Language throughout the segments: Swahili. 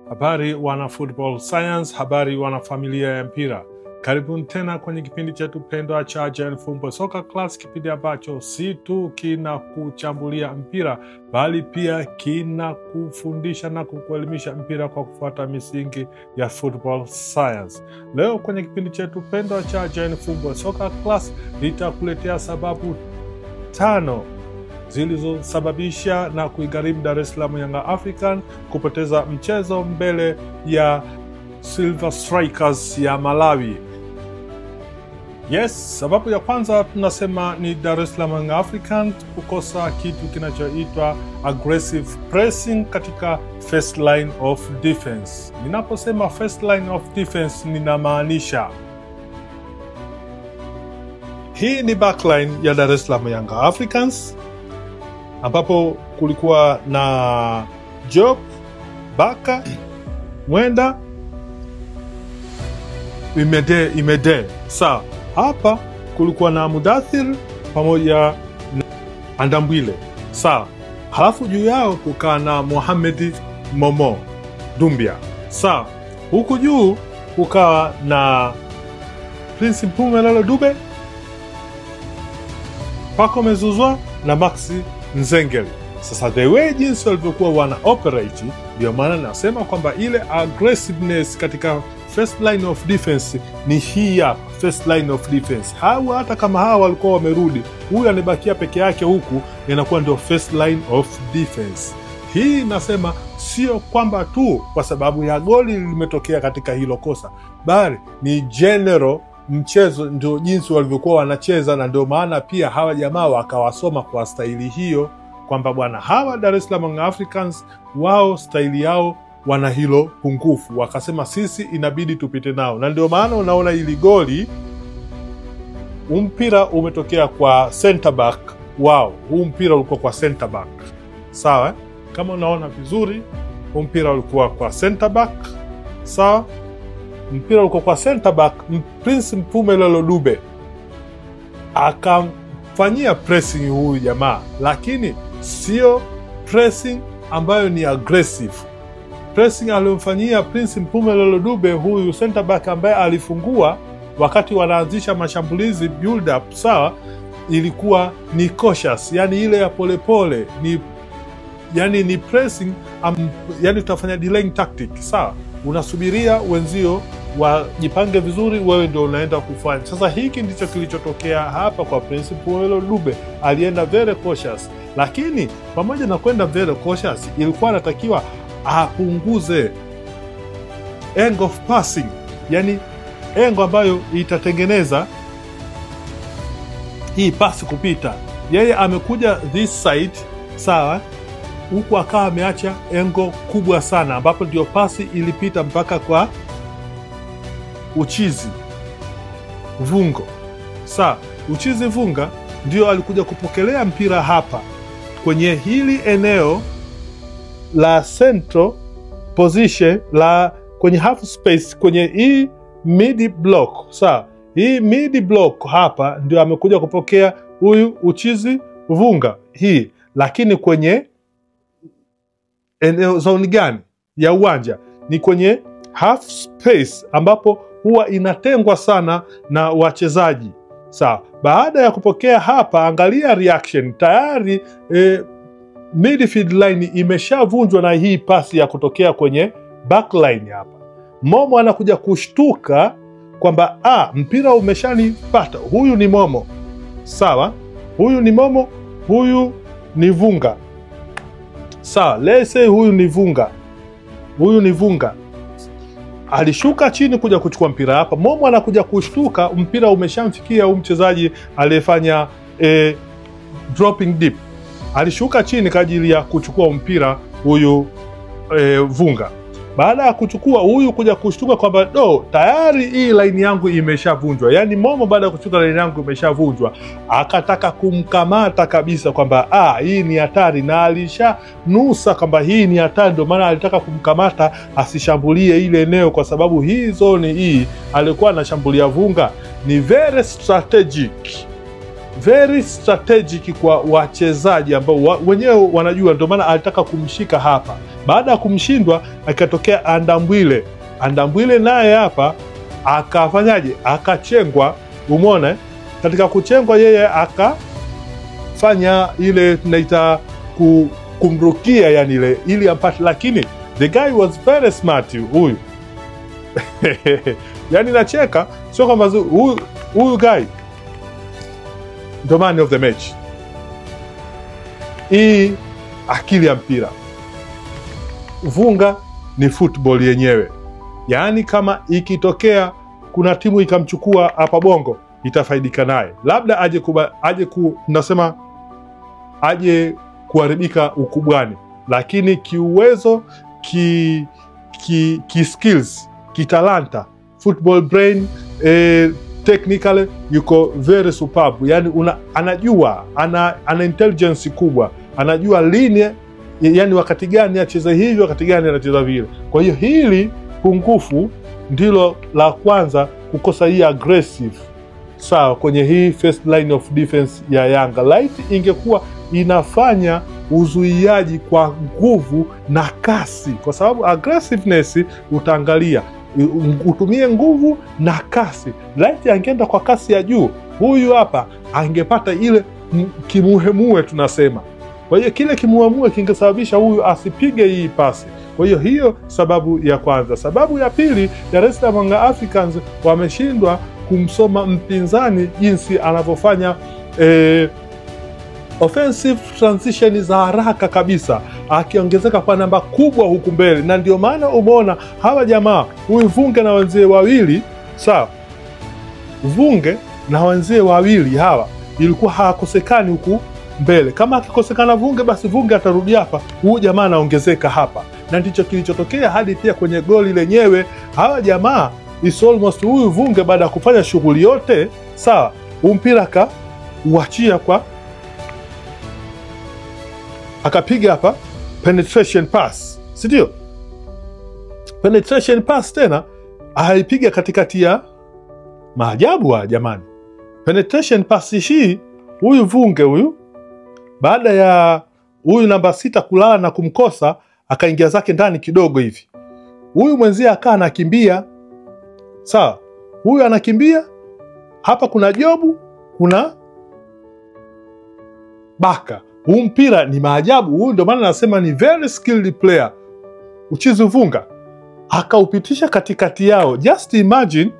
Habari wana football science, habari wana familia ya mpira. Karibuni tena kwenye kipindi chetu pendwa cha Gen Fumbwe Soccer Class, kipindi ambacho si tu kinakuchambulia mpira bali pia kinakufundisha na kukuelimisha mpira kwa kufuata misingi ya football science. Leo kwenye kipindi chetu pendwa cha Gen Fumbwe Soccer Class nitakuletea sababu 5 zilizosababisha na kuigharimu Dar es Salaam Young African kupoteza mchezo mbele ya Silver Strikers ya Malawi. Yes, sababu ya kwanza tunasema ni Dar es Salaam Young African kukosa kitu kinachoitwa aggressive pressing katika first line of defense. Ninaposema first line of defense ninamaanisha hii ni backline ya Dar es Salaam Young Africans, ambapo kulikuwa na Job, Baka, Mwenda, Imede. Sawa, hapa kulikuwa na Mudathir pamoja na Andambwile. Sawa, halafu juu yao kukaa na Mohamed Momo Dumbia. Sawa, huku juu kukawa na Prince Mpumelelo Dube, Pacome Zouzoua na Maxi Nzengeli. Sasa the way jinsi walivyokuwa wana operate, ndio maana nasema kwamba ile aggressiveness katika first line of defense ni hii hapa, first line of defense. Hawa hata kama hawa walikuwa wamerudi, huyu anabakia peke yake huku, inakuwa ndio first line of defense. Hii nasema sio kwamba tu kwa sababu ya goli limetokea katika hilo kosa, bali ni general mchezo ndio jinsi walivyokuwa wanacheza, na ndio maana pia hawa jamaa wakawasoma kwa staili hiyo, kwamba bwana hawa Dar es Salaam Young Africans wao staili yao wana hilo pungufu, wakasema sisi inabidi tupite nao. Na ndio maana unaona ili goli mpira umetokea kwa center back wao. Huu mpira ulikuwa kwa center back. Sawa? Kama unaona vizuri, mpira ulikuwa kwa center back. Sawa? Mpira ulikuwa kwa center back. Prince Mpumelelo Dube akamfanyia pressing huyu jamaa, lakini sio pressing ambayo ni aggressive. Pressing aliyomfanyia Prince Mpumelelo Dube huyu center back ambaye alifungua wakati wanaanzisha mashambulizi build up, sawa, ilikuwa ni cautious, yani ile ya polepole, ni yani ni pressing, yani tutafanya delaying tactic, sawa. Unasubiria wenzio wajipange vizuri, wewe ndio unaenda kufanya. Sasa hiki ndicho kilichotokea hapa kwa Prince Mpumelelo Dube. Alienda very cautious, lakini pamoja na kwenda very cautious, ilikuwa anatakiwa apunguze angle of passing, yani angle ambayo itatengeneza hii pasi kupita. Yeye amekuja this side, sawa, huku akawa ameacha engo kubwa sana, ambapo ndio pasi ilipita mpaka kwa Uchizi Vungo. Sawa, Uchizi Vunga ndio alikuja kupokelea mpira hapa kwenye hili eneo la central position la kwenye half space, kwenye hii mid block. Sawa, hii mid block hapa ndio amekuja kupokea huyu Uchizi Vunga hii, lakini kwenye eneo zone gani ya uwanja? Ni kwenye half space ambapo huwa inatengwa sana na wachezaji. Sawa, baada ya kupokea hapa, angalia reaction tayari, midfield line imeshavunjwa na hii pasi ya kutokea kwenye backline hapa. Momo anakuja kushtuka kwamba mpira umeshanipata. Huyu ni Momo. Sawa, huyu ni Momo, huyu ni Vunga. Sawa, let's say huyu ni Vunga. Huyu ni Vunga. Alishuka chini kuja kuchukua mpira hapa. Momo anakuja kushtuka, mpira umeshamfikia huyu mchezaji aliyefanya dropping deep. Alishuka chini kwa ajili ya kuchukua mpira huyu Vunga. Baada ya kuchukua huyu kuja kushtuka kwamba do tayari hii line yangu imeshavunjwa. Yani Momo baada ya kuchukua line yangu imeshavunjwa, akataka kumkamata kabisa kwamba hii ni hatari, na alishanusa kwamba hii ni hatari, ndio maana alitaka kumkamata asishambulie ile eneo, kwa sababu hii zone hii alikuwa anashambulia Vunga ni very strategic. Very strategic kwa wachezaji ambao wenyewe wanajua, ndio maana alitaka kumshika hapa. Baada ya kumshindwa akatokea Andambwile. Andambwile naye hapa akafanyaje? Akachengwa. Umeona? Katika kuchengwa yeye akafanya ile tunaita kumrukia, yani ile ili ampate, lakini the guy was very smart huyu. Yani nacheka sio kwamba huyu guy the man of the match. Hii akili ya mpira. Vunga ni football yenyewe. Yaani kama ikitokea kuna timu ikamchukua hapa Bongo itafaidika naye. Labda nasema aje kuharibika ukubwani, lakini kiuwezo, ki skills, kitalanta, football brain, technically yuko very superb. Yani anajua, ana intelligence kubwa, anajua lini, yani wakati gani acheze hivi, wakati gani anacheza vile. Kwa hiyo hili pungufu ndilo la kwanza, kukosa hii aggressive, sawa, kwenye hii first line of defense ya Yanga. Light ingekuwa inafanya uzuiaji kwa nguvu na kasi, kwa sababu aggressiveness utaangalia utumie nguvu na kasi. Light angeenda kwa kasi ya juu, huyu hapa angepata ile kimuhemue tunasema. Kwa hiyo kile kimuhemue kingesababisha huyu asipige hii pasi. Kwa hiyo hiyo sababu ya kwanza. Sababu ya pili, Dar es Salaam Africans wameshindwa kumsoma mpinzani jinsi anavyofanya offensive transition za haraka kabisa, akiongezeka kwa namba kubwa huku mbele. Na ndio maana umeona hawa jamaa, huyu Vunge na wenzie wawili, sawa, Vunge na wenzie wawili hawa ilikuwa hawakosekani huku mbele. Kama akikosekana Vunge, basi Vunge atarudi hapa, huyu jamaa anaongezeka hapa. Na ndicho kilichotokea hadi pia kwenye goli lenyewe. Hawa jamaa is almost huyu Vunge baada ya kufanya shughuli yote, sawa, mpira ka uachia kwa akapiga hapa penetration pass, si ndio? Penetration pass tena aipiga katikati ya maajabu wa jamani. Penetration pass hii huyu Vunge huyu baada ya huyu namba 6 kulala na kumkosa, akaingia zake ndani kidogo hivi. Huyu mwenzie akaa anakimbia. Sawa, huyu anakimbia hapa, kuna Jobu, kuna Baka. Huu mpira ni maajabu. Huyu ndio maana nasema ni very skilled player. Uchizi Vunga akaupitisha katikati yao. Just imagine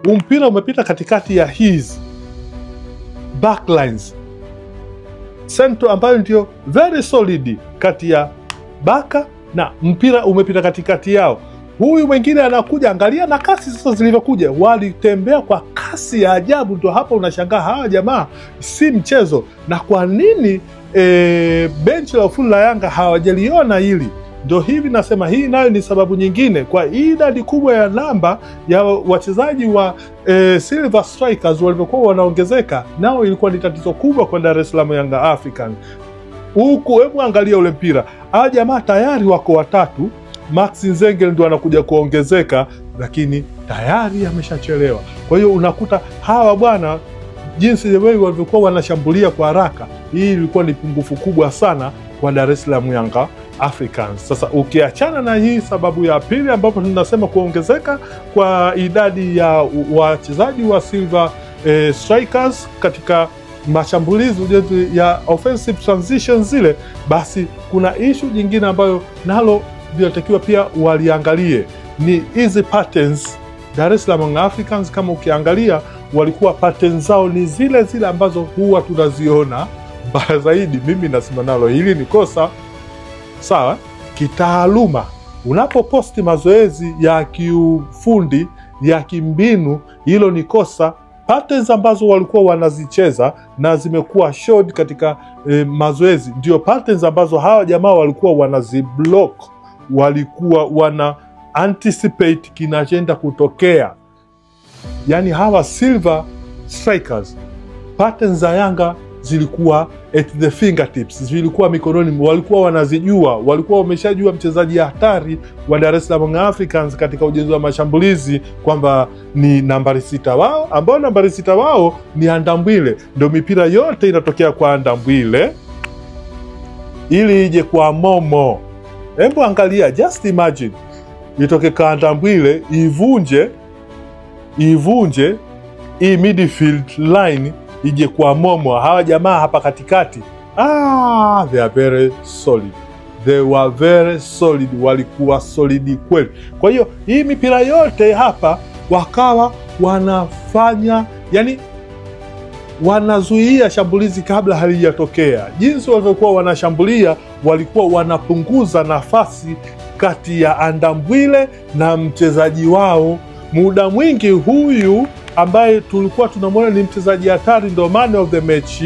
huu mpira umepita katikati ya his backlines, center ambayo ndio very solid kati ya Baka na mpira umepita katikati yao. Huyu mwingine anakuja, angalia na kasi sasa zilivyokuja, walitembea kwa kasi ya ajabu. Ndio hapa unashangaa hawa jamaa si mchezo. Na kwa nini benchi la ufundi la Yanga hawajaliona hili? Ndio hivi nasema, hii nayo ni sababu nyingine kwa idadi kubwa ya namba ya wachezaji wa Silver Strikers walivyokuwa wanaongezeka, nao ilikuwa ni tatizo kubwa kwa Dar es Salaam Yanga African. Huku hebu angalia ule mpira, hawa jamaa tayari wako watatu, Max Nzengeli ndio anakuja kuongezeka, lakini tayari ameshachelewa. Kwa hiyo unakuta hawa bwana jinsi wewe walivyokuwa wanashambulia kwa haraka, hii ilikuwa ni pungufu kubwa sana kwa Dar es Salaam Yanga Africans. Sasa ukiachana na hii sababu ya pili ambapo tunasema kuongezeka kwa idadi ya wachezaji wa Silver Strikers katika mashambulizi ya offensive transition zile, basi kuna issue nyingine ambayo nalo vinatakiwa pia waliangalie, ni hizi patterns. Dar es Salaam Africans kama ukiangalia walikuwa patterns zao ni zile zile ambazo huwa tunaziona. Mbaya zaidi mimi nasema nalo hili ni kosa, sawa, kitaaluma. Unapoposti mazoezi ya kiufundi ya kimbinu, hilo ni kosa. Patterns ambazo walikuwa wanazicheza na zimekuwa showed katika mazoezi ndio patterns ambazo hawa jamaa walikuwa wanaziblock, walikuwa wana anticipate kinachoenda kutokea. Yani hawa Silver Strikers patterns za Yanga zilikuwa at the fingertips, zilikuwa mikononi, walikuwa wanazijua, walikuwa wameshajua mchezaji hatari wa Dar es Salaam Africans katika ujenzi wa mashambulizi kwamba ni nambari 6 wao, ambao nambari 6 wao ni Andambwile. Ndio mipira yote inatokea kwa Andambwile ili ije kwa Momo. Hebu angalia, just imagine itoke Kandambwile ivunje hii midfield line ije kwa Momo. Hawa jamaa hapa katikati, they are very solid. They were very solid, walikuwa solid kweli. Kwa hiyo hii mipira yote hapa wakawa wanafanya, yani wanazuia shambulizi kabla halijatokea. Jinsi walivyokuwa wanashambulia, walikuwa wanapunguza nafasi kati ya Andambwile na mchezaji wao. Muda mwingi huyu ambaye tulikuwa tunamwona ni mchezaji hatari, ndo man of the match,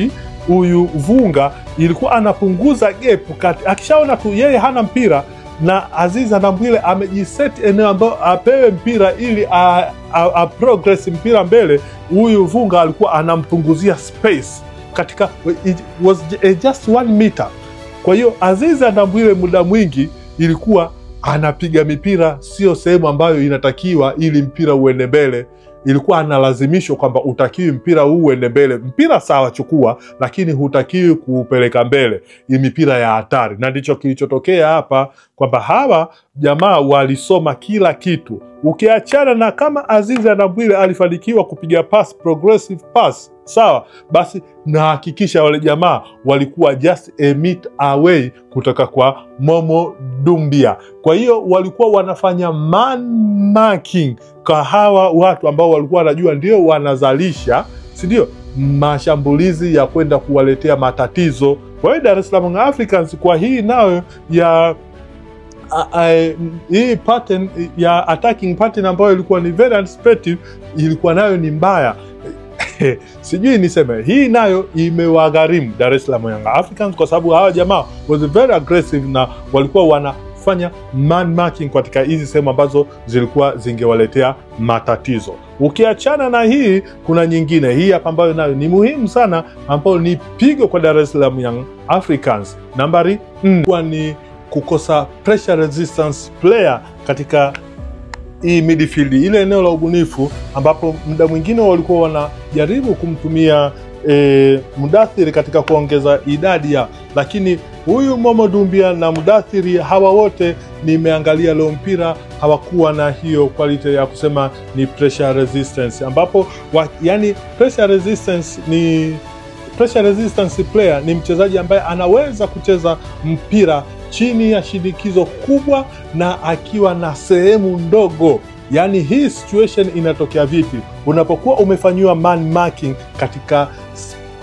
huyu Vunga, ilikuwa anapunguza gap kati. Akishaona tu yeye hana mpira na Aziz Andambwile amejiset eneo ambayo apewe mpira ili a progress mpira mbele, huyu Vunga alikuwa anampunguzia space katika, it was just 1 meter. Kwa hiyo Aziz Andambwile muda mwingi ilikuwa anapiga mipira sio sehemu ambayo inatakiwa ili mpira uende mbele. Ilikuwa analazimishwa kwamba utakiwi mpira huu uende mbele. Mpira sawa chukua, lakini hutakiwi kuupeleka mbele. Hii mipira ya hatari. Na ndicho kilichotokea hapa, kwamba hawa jamaa walisoma kila kitu. Ukiachana na kama Aziz Andambwile alifanikiwa kupiga pass, progressive pass, sawa, basi na hakikisha wale jamaa walikuwa just a meter away kutoka kwa Momo Dumbia. Kwa hiyo walikuwa wanafanya man marking kwa hawa watu ambao walikuwa wanajua ndio wanazalisha, si ndio, mashambulizi ya kwenda kuwaletea matatizo. Kwa hiyo Dar es Salaam Africans kwa hii nayo ya hii pattern ya attacking pattern ambayo ilikuwa ni very unexpected, ilikuwa nayo ni mbaya. Sijui niseme hii nayo imewagharimu Dar es Salaam Young Africans, kwa sababu hawa jamaa was very aggressive na walikuwa wanafanya man marking katika hizi sehemu ambazo zilikuwa zingewaletea matatizo. Ukiachana na hii, kuna nyingine hii hapa ambayo nayo ni muhimu sana, ambayo ni pigo kwa Dar es Salaam Young Africans. Nambari 4 ni kukosa pressure resistance player katika hii midfield, ile eneo la ubunifu ambapo muda mwingine walikuwa wanajaribu kumtumia Mudathiri katika kuongeza idadi ya, lakini huyu Momo Dumbia na Mudathiri hawa wote nimeangalia leo mpira hawakuwa na hiyo quality ya kusema ni pressure resistance, ambapo yani pressure resistance ni pressure resistance player ni mchezaji ambaye anaweza kucheza mpira chini ya shinikizo kubwa na akiwa na sehemu ndogo. Yani hii situation inatokea vipi? Unapokuwa umefanyiwa man marking katika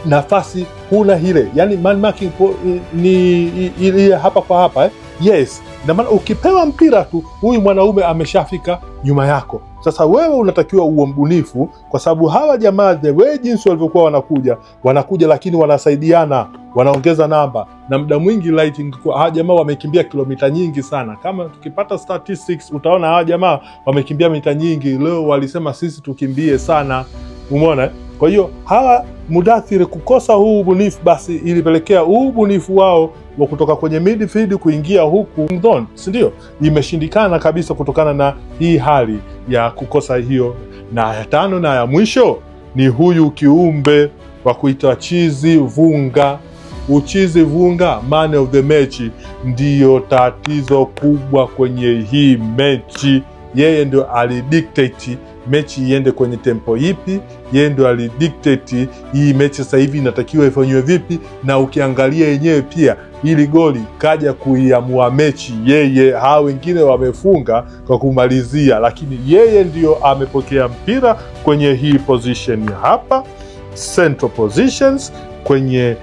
nafasi huna hile. Yani man marking ni ile hapa kwa hapa, eh? Yes. Na maana ukipewa mpira tu huyu mwanaume ameshafika nyuma yako. Sasa wewe unatakiwa uwe mbunifu, kwa sababu hawa jamaa the way jinsi walivyokuwa wanakuja lakini wanasaidiana, wanaongeza namba. Na muda mwingi lighting, hawa jamaa wamekimbia kilomita nyingi sana. Kama tukipata statistics utaona hawa jamaa wamekimbia mita nyingi. Leo walisema sisi tukimbie sana. Umeona? Kwa hiyo hawa Mudathiri kukosa huu ubunifu, basi ilipelekea huu ubunifu wao wa kutoka kwenye midfield kuingia huku zone, si ndio? Imeshindikana kabisa kutokana na hii hali ya kukosa hiyo. Na ya tano na ya mwisho ni huyu kiumbe wa kuitwa Chizi Vunga. Uchizi Vunga, man of the match, ndiyo tatizo kubwa kwenye hii mechi. Yeye ndio alidictate mechi iende kwenye tempo ipi, yeye ndio alidictate hii mechi sasa hivi inatakiwa ifanywe vipi. Na ukiangalia yenyewe pia ili goli kaja kuiamua mechi yeye, hao wengine wamefunga kwa kumalizia, lakini yeye ndio amepokea mpira kwenye hii position hapa, central positions kwenye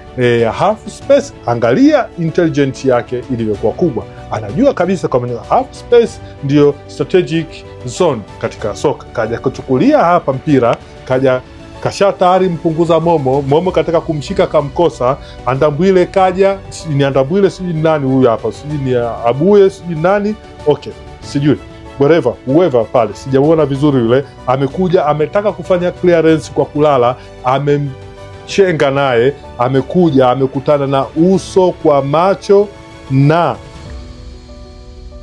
half space. Angalia intelligence yake ilivyokuwa kubwa, anajua kabisa kwamba half space ndio strategic zone katika soka. Kaja kuchukulia hapa mpira, kaja kasha tayari mpunguza Momo, Momo kataka kumshika kamkosa. Andambwile kaja, ni Andambwile sijui nani huyu hapa, sijui ni Abuye sijui nani, okay sijui whatever whoever pale sijamuona vizuri yule, amekuja ametaka kufanya clearance kwa kulala, amemchenga naye, amekuja amekutana na uso kwa macho na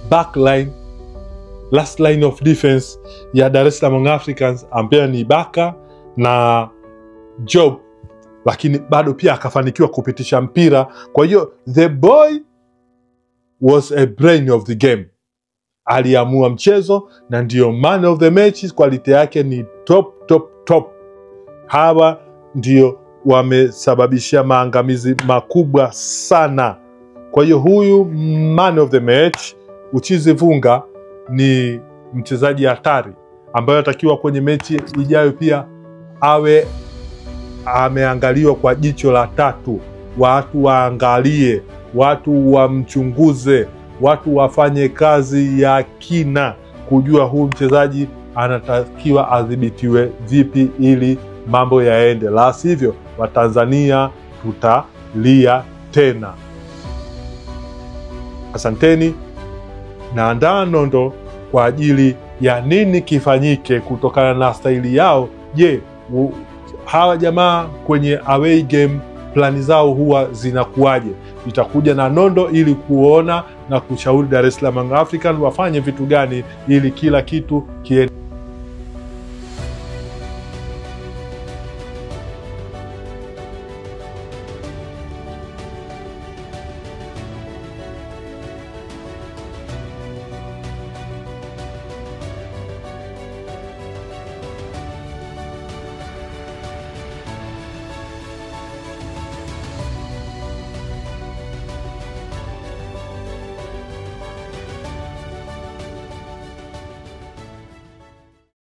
backline, last line of defense ya Dar es Salaam Africans ambaye ni Baka na Job, lakini bado pia akafanikiwa kupitisha mpira. Kwa hiyo the boy was a brain of the game, aliamua mchezo na ndiyo man of the match. Quality yake ni top top top. Hawa ndio wamesababisha maangamizi makubwa sana. Kwa hiyo huyu man of the match Uchizi Vunga ni mchezaji hatari ambaye atakiwa kwenye mechi ijayo pia awe ameangaliwa kwa jicho la tatu. Watu waangalie, watu wamchunguze, watu wafanye kazi ya kina kujua huyu mchezaji anatakiwa adhibitiwe vipi ili mambo yaende, la sivyo Watanzania tutalia tena. Asanteni. Naandaa nondo kwa ajili ya nini kifanyike kutokana na staili yao. Je, hawa jamaa kwenye away game plani zao huwa zinakuwaje? Itakuja na nondo ili kuona na kushauri Dar es Salaam Young African wafanye vitu gani ili kila kitu kiende.